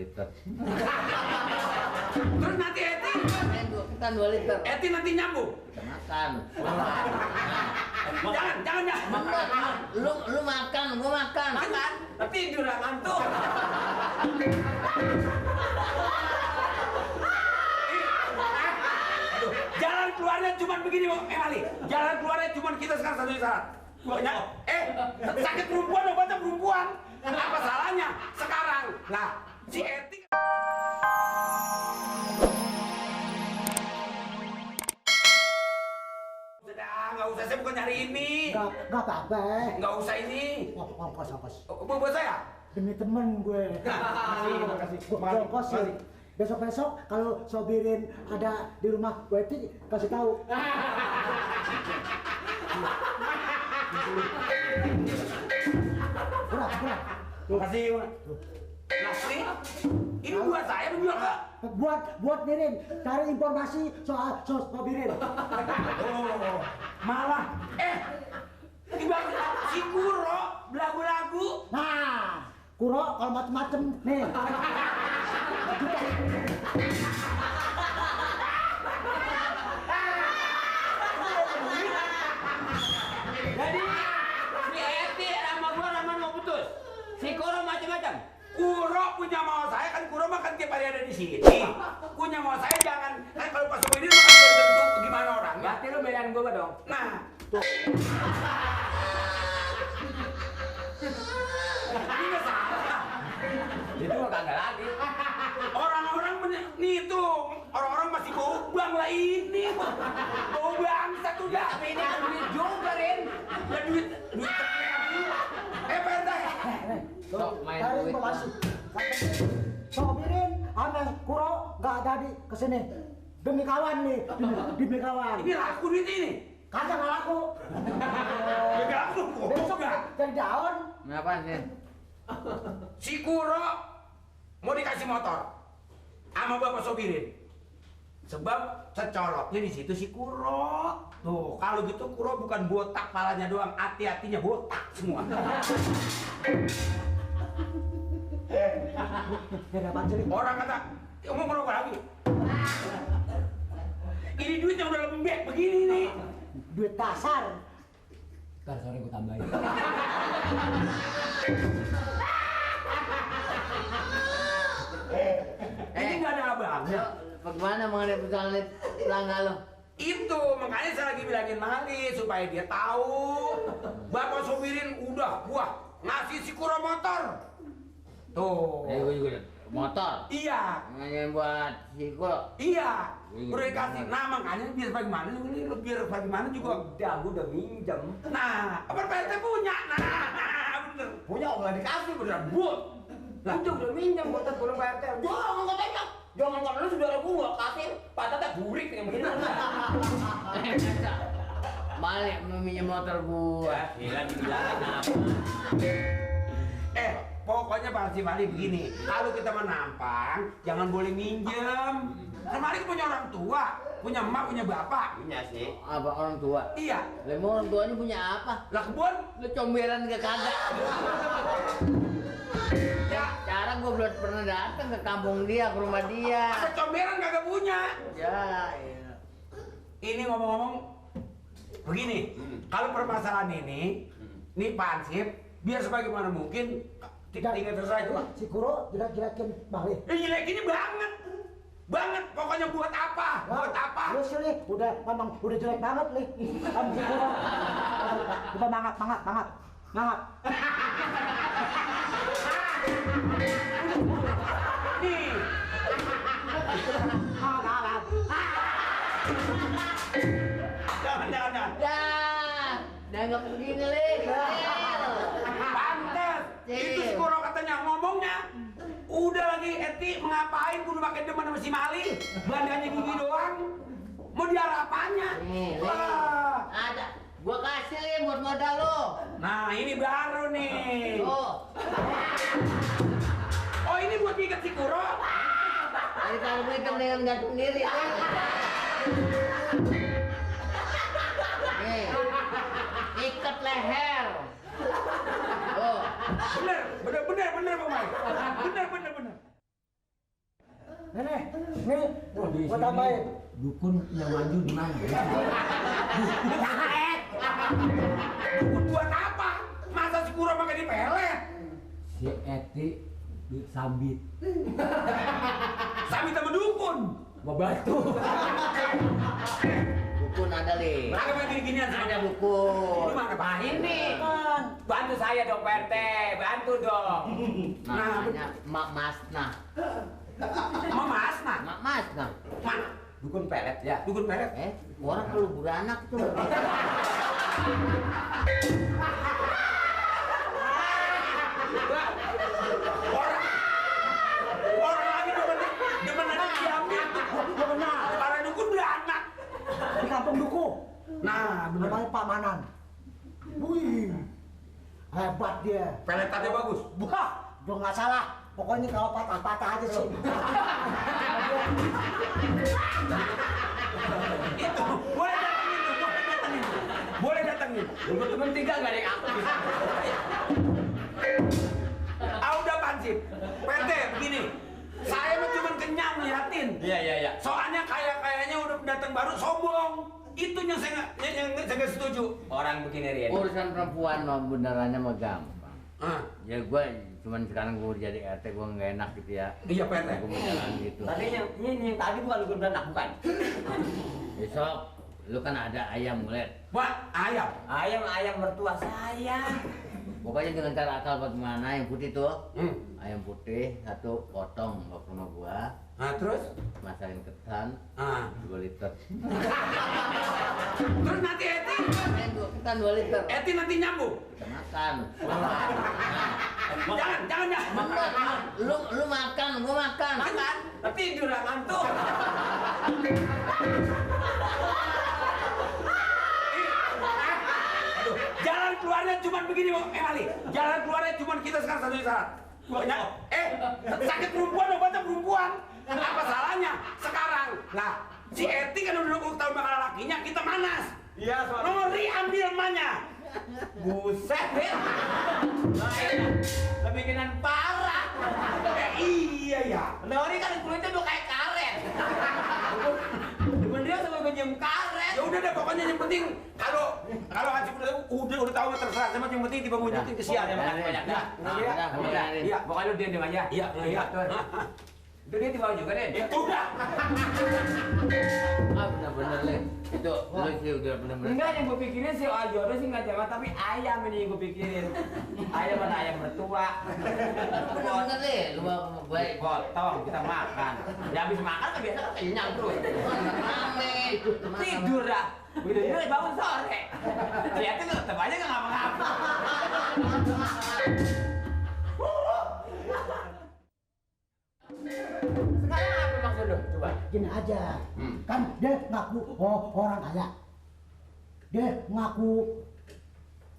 liter. Terus nanti Eti? Kan 2 liter. Eti nanti nyambung? Kita makan. Jangan. Lu makan, gua makan. Makan? Tapi tidur ngantuk. Jalan keluarnya cuma begini, Emali. Jalan keluarnya cuma kita sekarang satu syarat. Sakit perempuan, obatnya perempuan. Apa salahnya sekarang? Nah, si Eti. Nggak usah, saya bukan nyari ini. Nggak apa-apa. Nggak usah ini. Ongkos. Buat saya? Demi temen gue. Makasih. Ongkos sih. Besok-besok kalau Sobirin ada di rumah gue kasih tahu. Kurang. Makasih. Nah, ini buat saya jual nggak? Buat Birin, cari informasi soal Sobirin. Oh, malah ibarat si Kuro belagu-lagu. Nah, Kuro kalau macem-macem nih. Jadi si Eti sama gua mau putus. Si Kuro macam-macam. Kuro punya mau saya kan Kuro makan tiap hari ada di sini. Punya mau saya jangan kan kalau pas ini makan bentuk gimana orang? Berarti lu belain gua dong. Nah, tuh. Ini nggak salah. Itu mah kagak lagi. Orang-orang nih tuh, orang-orang masih bau bang lah ini. Bau bangsa tuh dah. Tapi ini kan duit juga, Rin. Ya duit Pak RT. Sok main Cari duit. informasi. Sobirin sama Kuro nggak jadi kesini. Demi kawan nih, demi kawan. Ini laku duit ini. Kagak nggak laku. Nggak laku. Besok jadi daun. Kenapa sih? Si Kuro mau dikasih motor sama Bapak Sobirin. Sebab secoloknya di situ si Kuro. Tuh, kalau gitu Kuro bukan botak palanya doang, hati-hatinya botak semua. Orang kata, mau ngerokok lagi. Ini duit yang udah lembek begini nih. Duit dasar. Ntar sore gua tambahin. Ini nggak ada abangnya. Bagaimana mengenai persoalan pelanggan lo? Itu makanya saya lagi bilangin Mali supaya dia tahu Bapak Sobirin udah gua ngasih si Kuro motor. Tuh. Gue juga motor. Iya. Yang buat si Kuro. Iya. Udah dikasih. Nah makanya biar bagaimana ini biar bagaimana juga gua udah minjem. Nah, apa Pak RT punya? Nah, bener. Punya nggak dikasih beneran but. Lah udah minjem motor Kuro Pak RT. Jangan katanya. Jangan kalau lu saudara gua kasih patah burik yang begini. Balik meminjam motor gua. Gila dibilangin apa? Pokoknya Pak Haji Mali begini, kalau kita menampang, jangan boleh minjem. Kan Mali punya orang tua, punya emak, punya bapak. Punya sih. Apa orang tua? Iya. Lah mau orang tuanya punya apa? Lah kebun. Lu comberan ke kagak. Ya. Sekarang gua belum pernah datang ke kampung dia, ke rumah dia. Ada comberan kagak punya. Ya, iya. Ini ngomong-ngomong begini, kalau permasalahan ini, nih Pak Ansip, biar sebagaimana mungkin tinggal terserah itu. Si Kuro jelek-jelekin Bali. Jelek ini banget. Pokoknya buat apa? Buat apa? Lu sih nih, memang udah jelek banget nih. Kan si Kuro. Udah mangap. Nih. Jangan. Ya, nggak begini leh. Pantes. Itu si Kuro katanya ngomongnya. Udah lagi Eti ngapain kudu pakai demen sama si Mali? Bandanya gigi doang. Mau diarah apanya? Nih, Wah. ada. Gua kasih leh buat modal lo. Nah, ini baru nih. Oh, ini buat ikat si Kuro? Jadi kalau gue dengan gantung diri. Nih, ikat leher. Oh. Bener Bang Mai. Bener. nih, gua tambahin. Dukun yang maju di mana? Dukun buat apa? Masa si Kuro pakai dipelet? Si Eti disambit. Sami sama dukun. Mau batu. Dukun ada li. Pakai pakai gini-ginian sama Ada dukun. Ini mah ngapain nih? Bantu saya dong Pak RT, bantu dong. Namanya Mak Masnah. Sama Mas, nah. Mak Masnah. Mana? Dukun pelet ya. Dukun pelet. Orang kalau beranak tuh. Orang lagi demen anak diambil. Gua kenal. Para dukun beranak. Di kampung Duku. Nah, bener. Namanya Pak Manan. Wih, hebat dia. Peletannya bagus. Wah, udah nggak salah. Pokoknya kalau patah-patah aja sih. Itu boleh datangin tuh, boleh datangin. Boleh datangin. Temen tiga nggak ada yang aktif. Udah pansip. PT begini. Saya mah cuma kenyang liatin. Iya. Soalnya kayaknya udah datang baru sombong. Itu yang saya nggak setuju. Orang begini Rian. Urusan perempuan mah benerannya mah gampang. Ah, Ya gue cuman sekarang gue jadi RT gue nggak enak gitu ya. iya PT. Gue mau jalan gitu. Tadi yang tadi bukan dukun beranak bukan? Besok lu kan ada ayam ngeliat. Wah, ayam. Ayam mertua saya. Pokoknya dengan cara akal bagaimana yang putih tuh. Hmm. Ayam putih satu potong bawa ke rumah gua. Nah, terus? Masakin ketan Ah. 2 liter. Terus nanti Ketan 2 liter. Eti nanti nyambung. Kita makan. Jangan. Lu makan, gua makan. Makan. Tapi tidur ngantuk. Jalan keluarnya cuma begini, Ali. Jalan keluarnya cuma kita sekarang satu syarat. Banyak. Sakit perempuan obatnya perempuan. Apa salahnya sekarang? Nah, si Eti kan udah 20 tahun bakal lakinya, kita manas. Iya, Nori ambil emaknya. Buset, Ben. Lebih kenan parah. Iya ya. Nori kan kulitnya udah kayak karet. Dukun dia sampai menjem karet. Ya udah deh, pokoknya yang penting kalau kasih udah tahu terserah, sama yang penting tiba nyuting ke siang. Ya, makasih banyak dah. Iya. Pokoknya lu diam aja. Iya. Itu dia dibawa juga, Den. Itu udah. Bener-bener Le. Itu lu sih udah bener-bener. Enggak, yang gue pikirin sih soal jodoh sih nggak jawab, tapi ayam ini yang gue pikirin. Ayam mana ayam mertua. Bener-bener Le, lu mau baik. Potong, kita makan. Ya habis makan kan biasa kenyang terus. Rame. Tidur dah. Begitu tidur bangun sore. Ternyata tetap aja nggak ngapa-ngapa. Sekarang apa maksud lu? Coba. Gini aja, kan dia ngaku orang kaya. Dia ngaku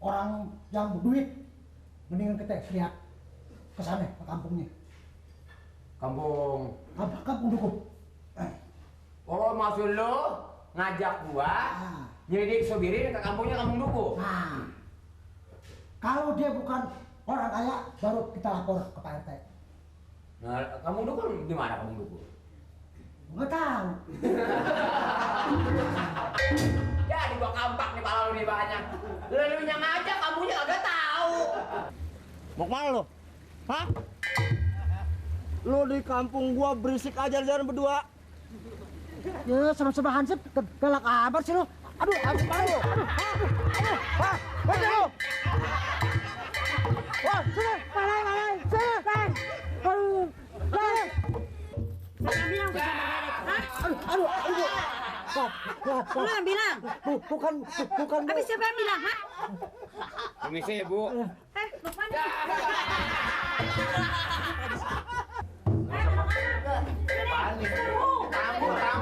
orang yang berduit. Mendingan kita lihat ke sana, ke kampungnya. Kampung. Kampung Duku. Oh, maksud lu ngajak gua nyelidik Sobiri ke kampungnya Kampung Duku. Nah, kalau dia bukan orang kaya, baru kita lapor ke Pak RT. Nah, Kampung Duku di mana Kampung Duku? Nggak tahu. Jadi gua kampak nih pala lu nih banyak. Lu yang ngajak kampungnya kagak tahu. Mau kemana lo? Hah? Lo di kampung gua berisik aja jalan berdua. Ya, sama-sama Hansip, galak kabar sih lo. Aduh, Hansip, aduh. Wah, baca lo. Wah, sini, malai, sini, aduh, Siapa yang bilang bisa berderet? Hah? aduh. Lu yang bilang? Bukan. Tapi siapa yang bilang, hah? Permisi, Bu. Lukman. Panik. Kamu.